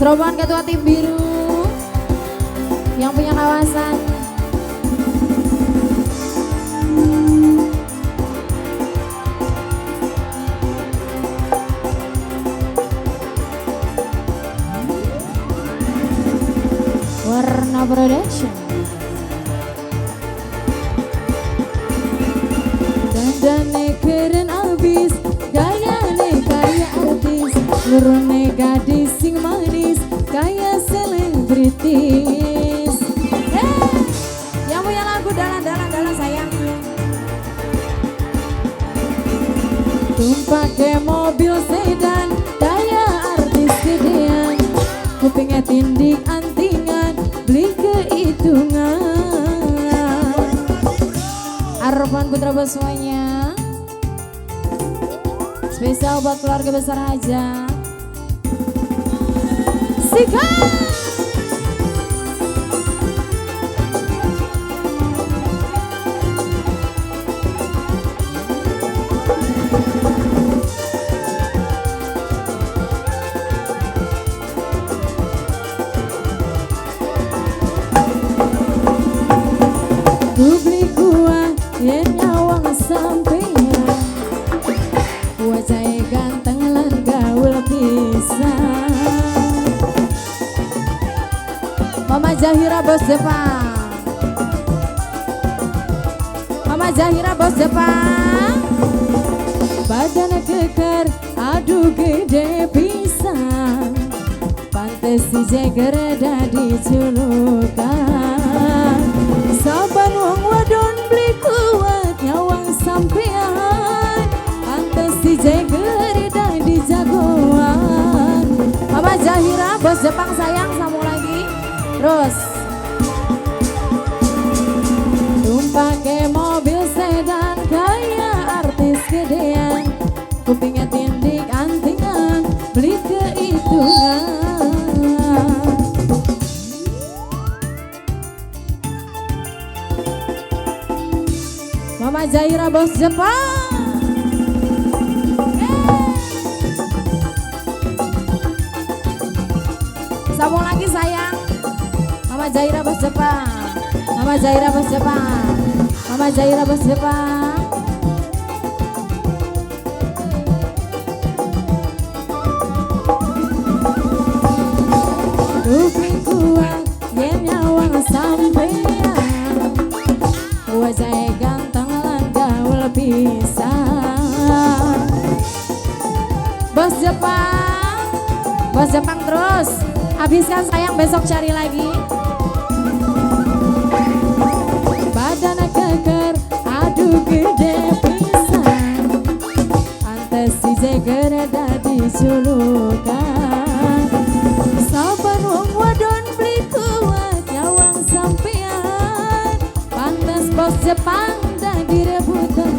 Serombongan ketua tim biru yang punya kawasan. Warna Production. Dandane keren abis, gayane kaya artis, lurune gadis sing manis, kaya selebritis. Hey, yang punya lagu dalan-dalan dalan sayang. Tumpake mobil sedan, kaya artis gedean, kupingnya tindik antingan, beli kehitungan. Arfan Putra buat semuanya. Spesial buat keluarga besar aja. Sikat! Ku beli kuah yen nyawang sampeyan, wajahe ganteng lan gaul pisan. Mama Zahira bos Jepang, Mama Zahira bos Jepang. Badan keker aduh gede pisan, pantes si jeger dadi julukan. Saban wong wadon beli kuat nyawang sampean, pantes si jeger dadi jagoan. Mama Zahira bos Jepang sayang, sambung lagi terus. Tumpake mobil sedan kaya artis gedean, kupingnya tindik antingan, beli kehitungan. Mama Zahira bos Jepang. Sambung lagi sayang. Mama Zahira bos Jepang, Mama Zahira bos Jepang, Mama Zahira bos Jepang. Kuping kuat yen nyawang sampeyan, wajahe ganteng lan gaul pisan. Bos Jepang, bos Jepang terus. Habiskan sayang, besok cari lagi. Badan keker aduh gede pisan, pantes si jeger dadi julukan. Saban wong wadon beli kuat nyawang sampean, pantes bos Jepang dadi rebutan.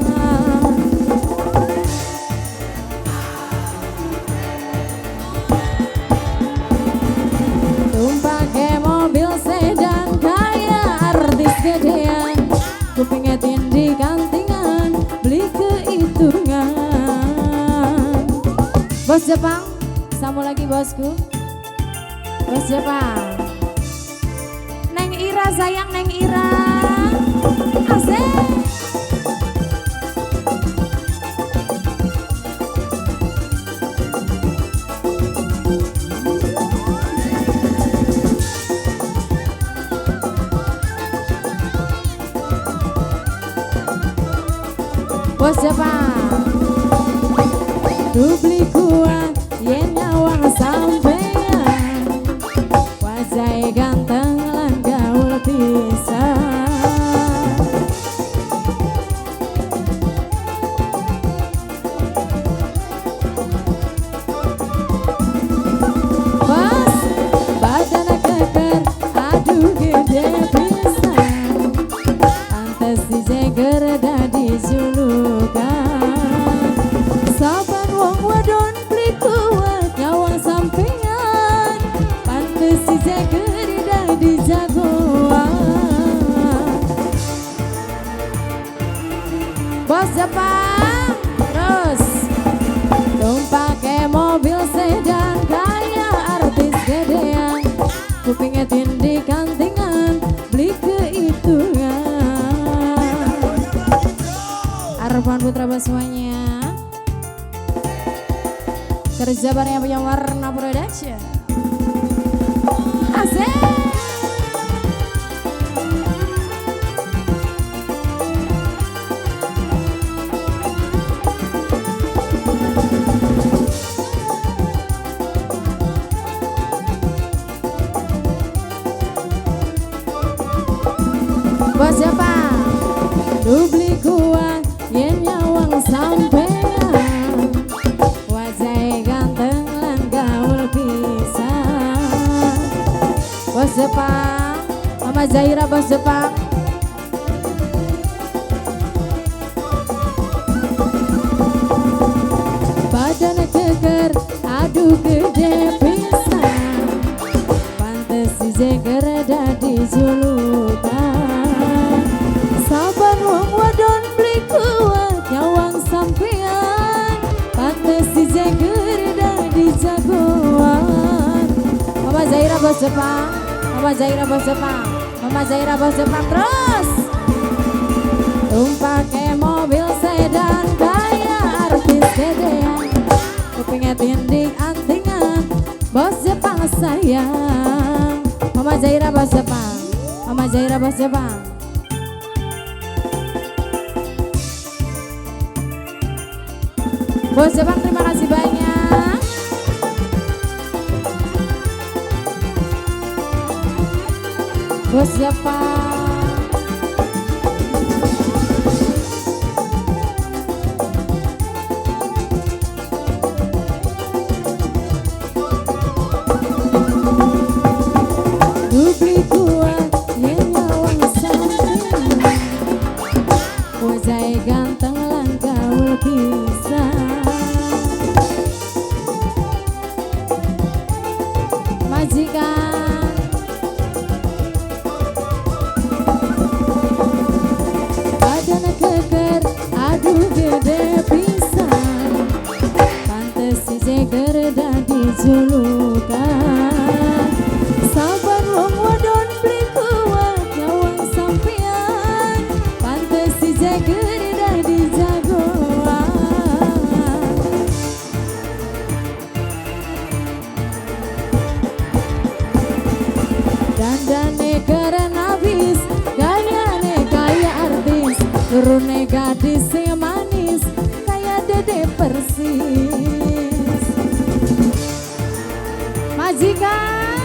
Tumpake mobil sedan kaya artis gedean, kupingnya tindik antingan, beli kehitungan. Bos Jepang, sambung lagi bosku. Bos Jepang. Neng Ira sayang, Neng Ira. Asik. Bos Jepang. Ku beli kuat yen nyawang sampean, wajahe ganteng lan gaul pisan. Bos, badan keker aduh gede pisan, pantes si jeger dadi julukan. Saban wong wadon beli kuat nyawang sampean, pantes si jeger dadi jagoan. Bos Jepang terus. Tumpake mobil sedan kaya artis gede. Kupingnya tindik antingan, beli kehitungan. Arfan Putra semuanya. Kerja bareng yang punya Warna Production. Asik. Bos siapa? Dubli kuat yen nyawang sampean, wajah ganteng lan gaul pisan. Bos Jepang, Mama Zaira bos Jepang. Badan keker, aduh gede pisan, pantes si jeger dadi julukan. Saban wong wadon beli kuat nyawang sampean, pantes si jeger dadi jagoan. Mama Zaira bos Jepang, Mama Zaira bos Jepang, Mama Zaira bos Jepang terus. Tumpake mobil sedan kaya artis gedean, kupingnya tindik antingan, bos Jepang sayang. Mama Zaira bos Jepang, Mama Zaira bos Jepang. Bos Jepang terima kasih banyak. Bos Jepang. Dubli kuat yen nyawang sampean, wajahe ganteng lan gaul pisan. Majikan badan keker, aduh gede pisan, pantes si jeger dadi julukan. Saban wong wadon beli kuat nyawang sampean, pantes si jeger dadi jagoan. Dandane keren abis, gayane kaya artis, turune gadis sing manis kaya Dede Persis. Majikan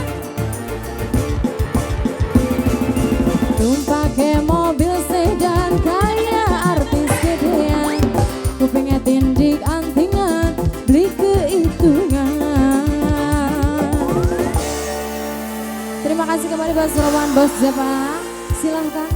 tumpake mobil sedan kaya artis gedean, kupingnya tindik antingan, beli kehitungan. Terima kasih kembali Bos Roman, Bos Jepang. Silahkan.